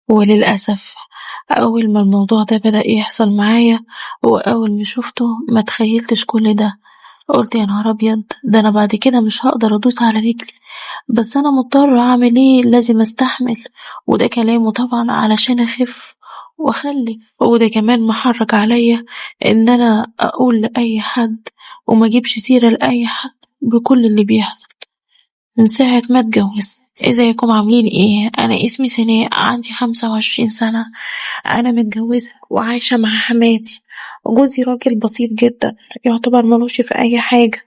وللأسف أول ما الموضوع ده بدأ يحصل معايا وأول ما شفته ما تخيلتش كل ده، قلت يا نهار أبيض، ده أنا بعد كده مش هقدر أدوس على رجلي، بس أنا مضطرة أعمل إيه، لازم أستحمل. وده كلامه طبعا علشان أخف وأخلف، وده كمان محرج عليا إن أنا أقول لأي حد وما أجيبش سيرة لأي حد بكل اللي بيحصل من ساعة ما اتجوزت. ازيكم عاملين ايه؟ انا اسمي سناء، عندي 25 سنة، انا متجوزة وعايشة مع حماتي. جوزي راجل بسيط جدا، يعتبر ملوش في اي حاجة،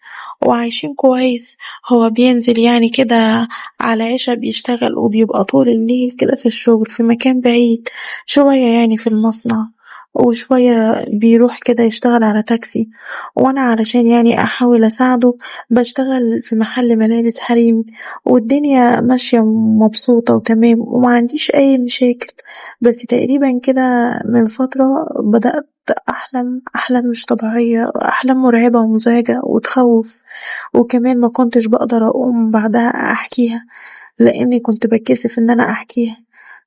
وعايشين كويس. هو بينزل يعني كده على عشا بيشتغل، وبيبقى طول الليل كده في الشغل في مكان بعيد شوية يعني في المصنع، وشوية بيروح كده يشتغل على تاكسي. وأنا علشان يعني أحاول أساعده بشتغل في محل ملابس حريمي، والدنيا ماشية مبسوطة وتمام وما عنديش أي مشاكل. بس تقريبا كده من فترة بدأت أحلم أحلام مش طبيعية، أحلام مرعبة ومزعجة وتخوف، وكمان ما كنتش بقدر أقوم بعدها أحكيها لأني كنت بتكسف إن أنا أحكيها،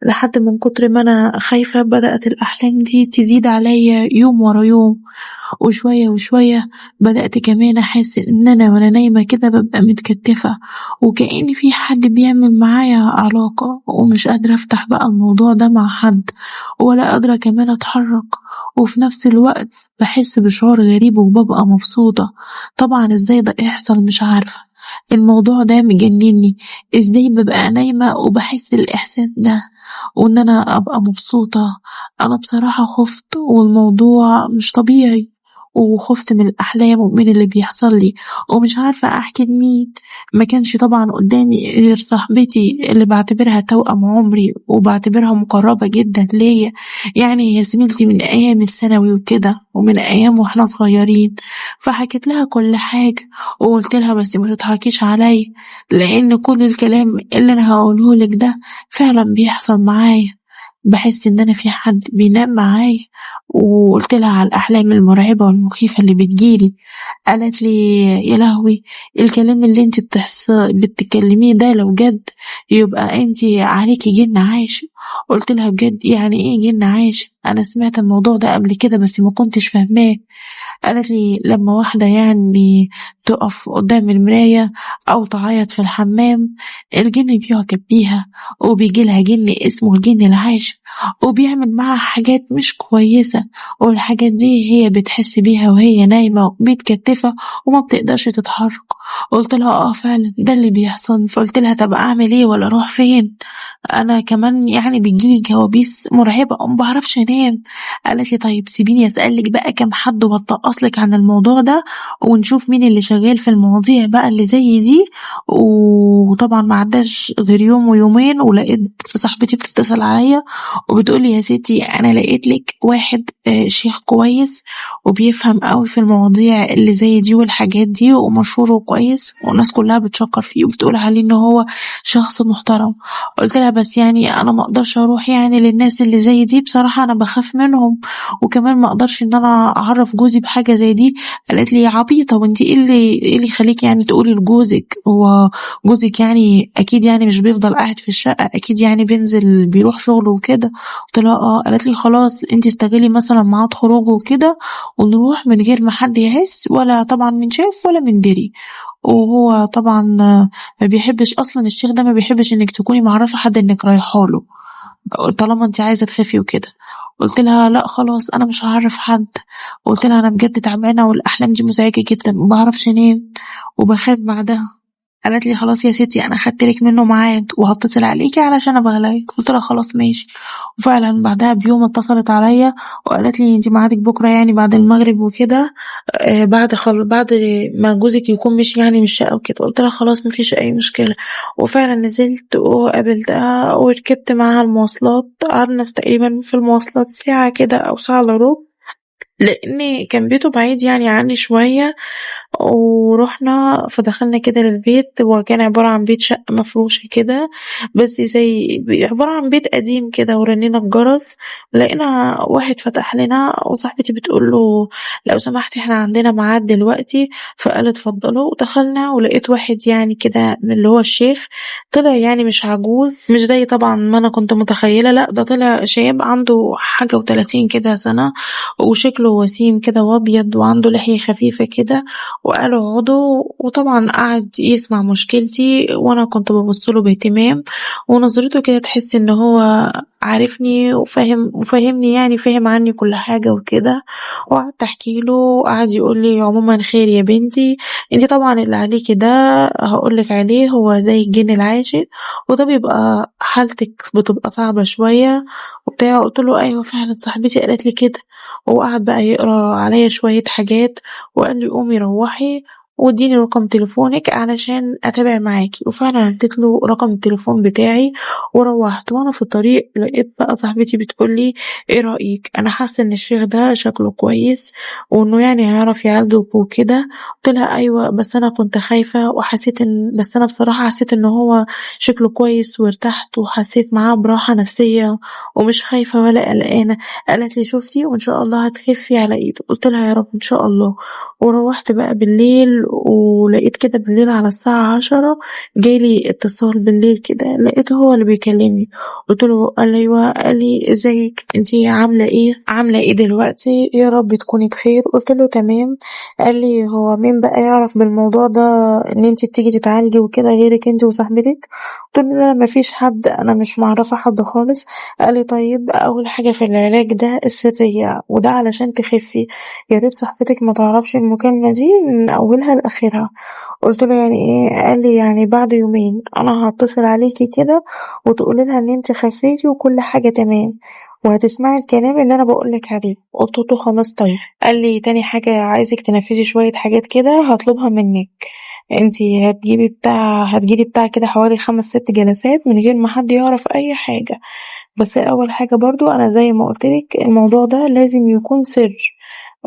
لحد من كتر ما أنا خايفة بدأت الأحلام دي تزيد عليا يوم ورا يوم، وشوية وشوية بدأت كمان أحس إن أنا وأنا نايمة كده ببقى متكتفة، وكأن في حد بيعمل معايا علاقة، ومش قادرة أفتح بقى الموضوع ده مع حد، ولا قادرة كمان أتحرك، وفي نفس الوقت بحس بشعور غريب وببقى مبسوطة. طبعا إزاي ده يحصل مش عارفة، الموضوع ده مجنني، إزاي ببقى نايمة وبحس الإحساس ده وإن أنا أبقى مبسوطة. أنا بصراحة خفت والموضوع مش طبيعي، وخفت من الأحلام ومن اللي بيحصل لي، ومش عارفة أحكي لمين. ما كانش طبعا قدامي غير صاحبتي اللي بعتبرها توأم عمري وبعتبرها مقربة جدا ليا، يعني هي زميلتي من أيام الثانوي وكده، ومن أيام واحنا صغيرين. فحكيت لها كل حاجة وقلت لها بس ما تضحكيش عليا، لأن كل الكلام اللي أنا هقوله لك ده فعلا بيحصل معايا، بحس إن أنا في حد بينام معايا. وقلت لها على الأحلام المرعبة والمخيفة اللي بتجيلي. قالت لي يا لهوي، الكلام اللي انت بتتكلميه ده لو جد يبقى انت عليكي جن عاشق. قلت لها بجد يعني ايه جن عاشق؟ انا سمعت الموضوع ده قبل كده بس ما كنتش فاهماه. قالت لي لما واحدة يعني تقف قدام المراية أو تعيط في الحمام الجن بيعجب بيها، وبيجي لها جن اسمه الجن العاشق، وبيعمل معاها حاجات مش كويسة، والحاجات دي هي بتحس بيها وهي نايمة ومتكتفة وما بتقدرش تتحرك. قلت لها اه فعلا ده اللي بيحصل. فقلت لها طب اعمل ايه ولا اروح فين؟ انا كمان يعني بتجيلي كوابيس مرعبة وما بعرفش انام. قالت لي طيب سيبيني اسألك بقى كام حد واتقصلك عن الموضوع ده، ونشوف مين اللي شغال في المواضيع بقى اللي زي دي. وطبعا ما عداش غير يوم ويومين ولقيت صاحبتي بتتصل عليا وبتقولي يا ستي انا لقيت لك واحد شيخ كويس وبيفهم قوي في المواضيع اللي زي دي والحاجات دي، ومشهور وكويس والناس كلها بتشكر فيه وبتقول عليه ان هو شخص محترم. قلت لها بس يعني انا ما اقدرش اروح يعني للناس اللي زي دي، بصراحة انا بخاف منهم، وكمان ما اقدرش ان انا اعرف جوزي بحاجة زي دي. قالت لي يا عبيطة، وانتي ايه اللي يخليك يعني تقولي لجوزك؟ هو جوزك يعني اكيد يعني مش بيفضل قاعد في الشقة، اكيد يعني بينزل بيروح شغله وكده. قلت لها اه. قالت لي خلاص انتي استغلي مثلا ميعاد خروجه وكده ونروح من غير ما حد يحس، ولا طبعا من شاف ولا من دري. وهو طبعا ما بيحبش اصلا الشيخ ده، ما بيحبش انك تكوني معرفة حد انك رايحه له طالما انت عايزة تخافي وكده. قلت لها لا خلاص انا مش هعرف حد. قلت لها انا بجد تعبانة والاحلام دي مزعجة جدا وما بعرفش انام وبخاف بعدها. قالت لي خلاص يا ستي انا خدت لك منه ميعاد وهتصل عليكي علشان ابغلك. قلت لها خلاص ماشي. وفعلا بعدها بيوم اتصلت عليا وقالت لي انتي ميعادك بكره يعني بعد المغرب وكده، بعد ما جوزك يكون مشي يعني من الشقه وكده. قلت لها خلاص مفيش اي مشكله. وفعلا نزلت وقابلتها وركبت معاها المواصلات، قعدنا تقريبا في المواصلات ساعه كده او ساعه الا ربع، لان كان بيته بعيد يعني عني شويه، ورحنا فدخلنا كده للبيت، وكان عبارة عن بيت شقة مفروشة كده، بس زي عبارة عن بيت قديم كده. ورنينا الجرس، لقينا واحد فتح لنا، وصاحبتي بتقول له لو سمحت احنا عندنا ميعاد دلوقتي، فقال اتفضلوا. ودخلنا ولقيت واحد يعني كده من اللي هو الشيخ، طلع يعني مش عجوز، مش زي طبعا ما انا كنت متخيلة، لا ده طلع شاب عنده حاجة وتلاتين كده سنة، وشكله وسيم كده وابيض وعنده لحية خفيفة كده. وقالوا اقعدوا، وطبعا قعد يسمع مشكلتي، وانا كنت ببصله باهتمام، ونظرته كده تحس ان هو عارفني وفاهمني يعني فاهم عني كل حاجة وكده. وقعدت احكي له، وقعد يقول لي عموما خير يا بنتي، انتي طبعا اللي عليكي ده هقولك عليه هو زي الجن العاشق، وده بيبقى حالتك بتبقى صعبة شوية وبتاع. قلت له ايوه فعلا صاحبتي قالت لي كده. وقعد بقى يقرا عليا شوية حاجات، وقال لي قومي روحي واديني رقم تليفونك علشان اتابع معاكي. وفعلا اديت له رقم التليفون بتاعي وروحت. وانا في الطريق لقيت بقى صاحبتي بتقول لي ايه رايك، انا حاسه ان الشيخ ده شكله كويس وانه يعني هيعرف يعالجك وكده. قلت لها ايوه بس انا كنت خايفه، وحسيت ان بس انا بصراحه حسيت ان هو شكله كويس، وارتحت وحسيت معاه براحه نفسيه ومش خايفه ولا قلقانه. قالت لي شفتي وان شاء الله هتخفي على ايده. قلت لها يا رب ان شاء الله. وروحت بقى بالليل، ولقيت كده بالليل على الساعة 10 جالي اتصال بالليل كده، لقيته هو اللي بيكلمني. قلت له قال لي ايوه، قال لي ازيك انتي عاملة ايه، عاملة ايه دلوقتي، يا رب تكوني بخير. قلت له تمام. قال لي هو مين بقى يعرف بالموضوع ده ان انتي بتيجي تتعالجي وكده غيرك انتي وصاحبتك؟ قلت له لا مفيش حد، انا مش معرفة حد خالص. قال لي طيب اول حاجة في العلاج ده السرية، وده علشان تخفي، يا ريت صاحبتك ما تعرفش المكالمة دي من اولها لاخرها. قلت له يعني ايه؟ قال لي يعني بعد يومين انا هتصل عليكي كده وتقولي لها ان انت خفيتي وكل حاجة تمام، وهتسمعي الكلام اللي انا بقولك عليه. قلت له خلاص طيب. قال لي تاني حاجة عايزك تنفذي شوية حاجات كده هطلبها منك، انتي هتجيلي بتاع كده حوالي 5-6 جلسات من غير ما حد يعرف اي حاجة، بس اول حاجة برضو انا زي ما قلتلك الموضوع ده لازم يكون سر،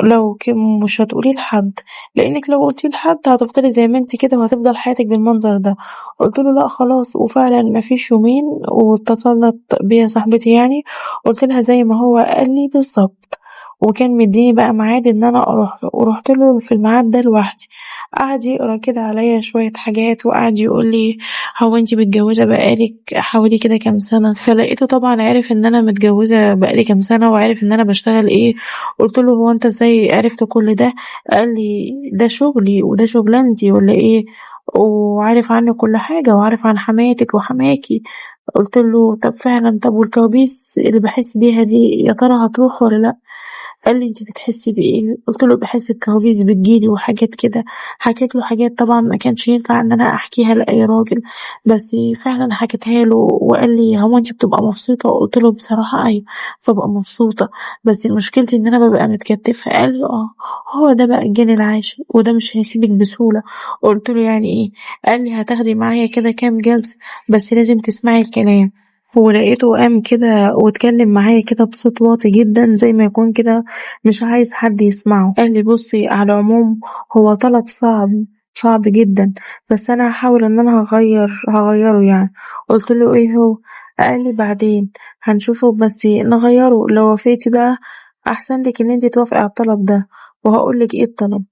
لو مش هتقوليه لحد، لانك لو قلتيه لحد هتفضلي زي ما انت كده وهتفضل حياتك بالمنظر ده. قلت له لا خلاص. وفعلا مفيش يومين واتصلت بيا صاحبتي يعني، قلت لها زي ما هو قال لي بالظبط، وكان مديني بقى ميعاد ان انا اروح له، ورحت له في الميعاد ده لوحدي. قعد يقرا كده عليا شويه حاجات، وقعد يقول لي هو انتي متجوزه بقالك حوالي كده كام سنه؟ فلقيته طبعا عرف ان انا متجوزه بقالي كام سنه، وعرف ان انا بشتغل ايه. قلت له هو انت ازاي عرفت كل ده؟ قال لي ده شغلي وده شغلانتي ولا ايه، وعارف عني كل حاجه، وعارف عن حماتك وحماكي. قلت له طب فعلا، طب والكوابيس اللي بحس بيها دي يا ترى هتروح ولا لا؟ قال لي انتي بتحسي بايه؟ قلت له بحس بكوابيس بتجيلي وحاجات كده. حكيت له حاجات طبعا ما كانش ينفع ان انا احكيها لاي راجل، بس فعلا حكيتها له. وقال لي هو انتي بتبقى مبسوطه؟ قلت له بصراحه ايوه ببقى مبسوطه، بس مشكلتي ان انا ببقى متكتفه. قال لي اه هو ده بقى الجن العاشق، وده مش هيسيبك بسهوله. قلت له يعني ايه؟ قال لي هتاخدي معايا كده كام جلسه، بس لازم تسمعي الكلام. ولقيته قام كده واتكلم معايا كده بصوت واطي جدا زي ما يكون كده مش عايز حد يسمعه. قال لي بصي على العموم هو طلب صعب صعب جدا، بس انا هحاول ان انا هغيره يعني. قلت له ايه هو؟ قال لي بعدين هنشوفه بس نغيره، لو وافقتي بقى احسن لك ان انت توافقي على الطلب ده، وهقولك ايه الطلب.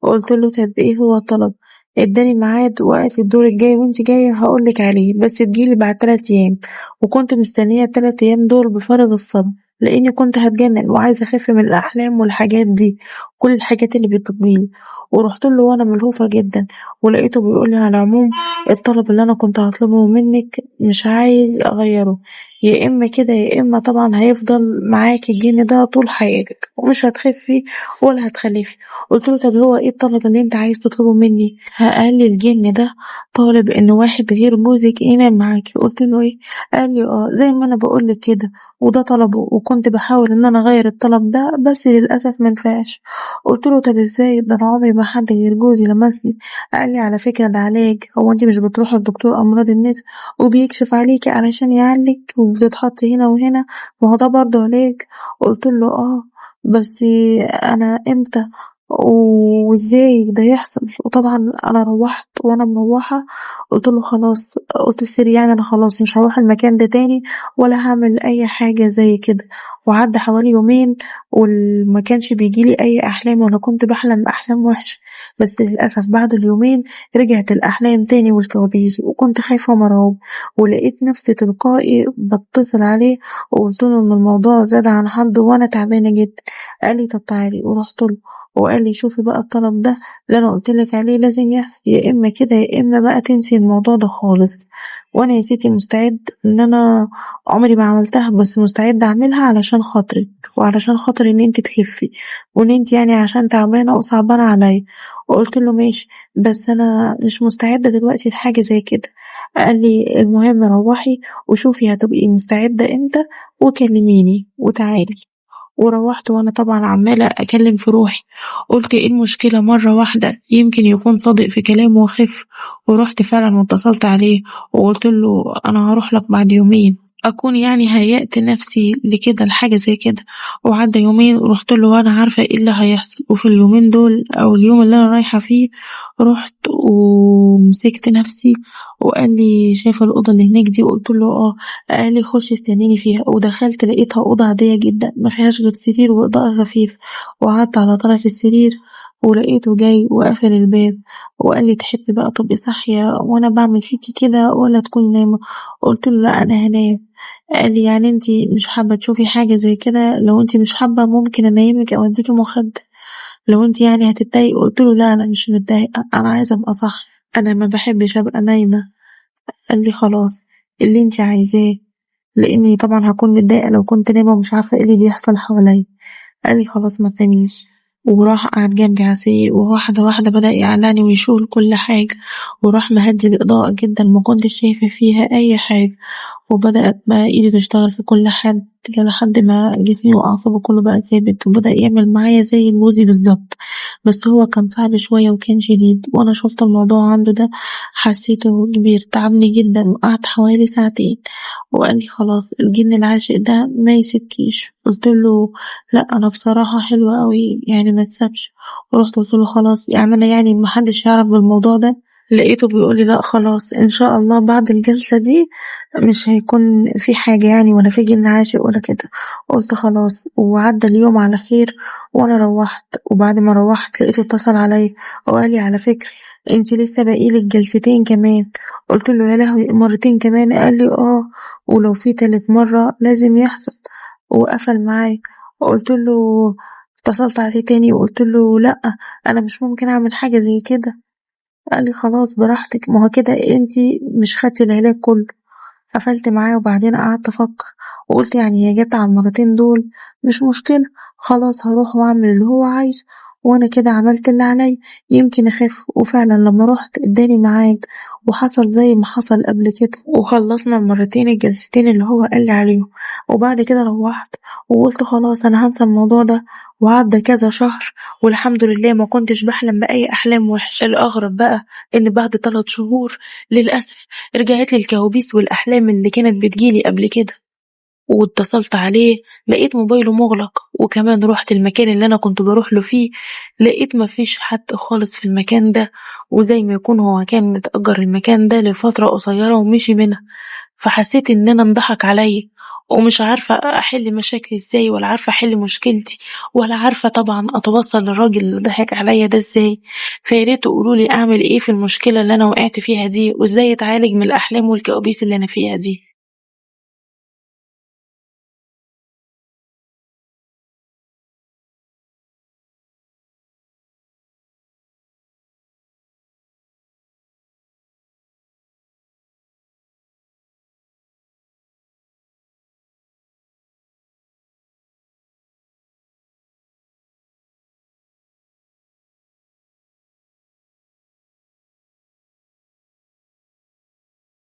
قلت له طب ايه هو الطلب؟ اداني ميعاد وقال لي الدور الجاي وانت جايه هقولك عليه، بس تجيلي بعد 3 ايام. وكنت مستنيه ال3 ايام دول بفارغ الصبر، لاني كنت هتجنن وعايزه اخف من الاحلام والحاجات دي، كل الحاجات اللي بتجيلي. ورحت له وانا ملهوفه جدا، ولقيته بيقول لي على العموم الطلب اللي انا كنت هطلبه منك مش عايز اغيره، يا اما كده يا اما طبعا هيفضل معاكي الجن ده طول حياتك ومش هتخفي ولا هتخلفي. قلت له طب هو ايه الطلب اللي انت عايز تطلبه مني؟ قال لي الجن ده طالب ان واحد غير جوزك ينام معاكي. قلت له ايه؟ قال لي اه زي ما انا بقولك كده، وده طلبه، وكنت بحاول ان انا اغير الطلب ده بس للاسف منفعش. قلت له طب ازاي؟ ده انا عمري ما حد غير جوزي لمسني. قال لي على فكره ده علاج، هو انت مش بتروحي لدكتور امراض النساء وبيكشف عليكي علشان يعالج وبتتحطي هنا وهنا، ما هو ده برضه علاج. قلت له اه بس انا امتى؟ وازاي ده يحصل. وطبعا انا روحت، وانا مروحة قلت له خلاص، قلت لسيري يعني انا خلاص مش هروح المكان ده تاني ولا هعمل اي حاجة زي كده. وعدى حوالي يومين وما كانش بيجيلي اي احلام ولا كنت بحلم باحلام وحشة، بس للاسف بعد اليومين رجعت الاحلام تاني والكوابيس، وكنت خايفة ومرعوبه. ولقيت نفسي تلقائي بتصل عليه وقلت له ان الموضوع زاد عن حده وانا تعبانة جدا. قال لي طب تعالي، ورحت له وقال لي شوفي بقى الطلب ده اللي انا قلت لك عليه لازم يحصل، يا اما كده يا اما بقى تنسي الموضوع ده خالص. وانا يا ستي مستعد ان انا عمري ما عملتها، بس مستعد اعملها علشان خاطرك وعلشان خاطر ان انت تخفي وان انت يعني عشان تعبانة وصعبانه عليا. وقلت له ماشي، بس انا مش مستعدة دلوقتي لحاجة زي كده. قال لي المهم روحي وشوفي هتبقي مستعدة امتى وكلميني وتعالي. وروحت وانا طبعا عماله اكلم في روحي، قلت ايه المشكلة مرة واحدة، يمكن يكون صادق في كلامه واخف. ورحت فعلا واتصلت عليه وقلت له انا هروح لك بعد يومين، اكون يعني هيأت نفسي لكده لحاجة زي كده. وعدى يومين ورحت له وانا عارفه ايه اللي هيحصل. وفي اليومين دول او اليوم اللي انا رايحة فيه رحت ومسكت نفسي، وقال لي شايفه الاوضة اللي هناك دي؟ وقلت له اه. قال لي خشي استنيني فيها. ودخلت لقيتها اوضة عادية جدا ما فيهاش غير سرير واضاءة خفيفة، وقعدت على طرف السرير ولقيته جاي وقافل الباب وقال لي تحبي بقى تبقي صاحية وانا بعمل فيكي كده ولا تكوني نايمة؟ قلت له لا انا هنام. قال لي يعني انتي مش حابة تشوفي حاجة زي كده؟ لو انتي مش حابة ممكن انيمك او اديكي مخدر لو انتي يعني هتتضايقي. قلت له لا انا مش متضايقة، انا عايزه ابقى صاحية، انا ما بحبش ابقى نايمة. قال لي خلاص اللي انتي عايزاه، لاني طبعا هكون متضايقة لو كنت نايمة ومش عارفه ايه اللي بيحصل حواليا. قال لي خلاص ما تناميش. وراح قعد جنبي على السرير، وواحدة واحدة بدأ يعلقني ويشيل كل حاجة، وراح مهدي الإضاءة جدا ما كنتش شايفة فيها أي حاجة، وبدأت بقى إيده تشتغل في كل حد لحد ما جسمي وأعصابي كله بقى ثابت، وبدأ يعمل معايا زي جوزي بالظبط، بس هو كان صعب شوية وكان شديد، وأنا شفت الموضوع عنده ده حسيته كبير، تعبني جدا، وقعد حوالي ساعتين. وقال لي خلاص الجن العاشق ده ما يسيبكيش. قلت له لا انا بصراحة حلوة قوي يعني ما تسابش. ورحت قلت له خلاص يعني انا يعني محدش يعرف بالموضوع ده. لقيته بيقول لي لا خلاص ان شاء الله بعد الجلسة دي مش هيكون في حاجة يعني ولا في جن عاشق ولا كده. قلت خلاص. وعدى اليوم على خير وانا روحت. وبعد ما روحت لقيته اتصل عليا وقال لي على فكرة انتي لسه باقيلك جلستين كمان. قلت له يا لهوي مرتين كمان؟ قال لي اه، ولو في تالت مرة لازم يحصل. وقفل معايا. وقلت له اتصلت عليه تاني وقلت له لا انا مش ممكن اعمل حاجة زي كده. قال لي خلاص براحتك، ما هو كده انتي مش خدتي العلاج كله. قفلت معاه. وبعدين قعدت افكر وقلت يعني هي جت على المرتين دول مش مشكلة، خلاص هروح واعمل اللي هو عايزه، وانا كده عملت اللي عليا يمكن اخف. وفعلا لما رحت اداني ميعاد وحصل زي ما حصل قبل كده، وخلصنا المرتين الجلستين اللي هو قال لي عليهم. وبعد كده روحت وقلت خلاص انا هنسى الموضوع ده. وعدى كذا شهر والحمد لله ما كنتش بحلم بأي أحلام وحشة. الأغرب بقى إن بعد 3 شهور للأسف رجعت لي الكوابيس والأحلام اللي كانت بتجيلي قبل كده. واتصلت عليه لقيت موبايله مغلق، وكمان رحت المكان اللي أنا كنت بروح له فيه لقيت مفيش حد خالص في المكان ده، وزي ما يكون هو كان متأجر المكان ده لفترة قصيرة ومشي منها. فحسيت إن أنا انضحك عليا ومش عارفة أحل مشاكلي إزاي، ولا عارفة أحل مشكلتي، ولا عارفة طبعا أتوصل للراجل اللي ضحك عليا ده إزاي. فياريت تقولولي أعمل إيه في المشكلة اللي أنا وقعت فيها دي، وإزاي أتعالج من الأحلام والكوابيس اللي أنا فيها دي.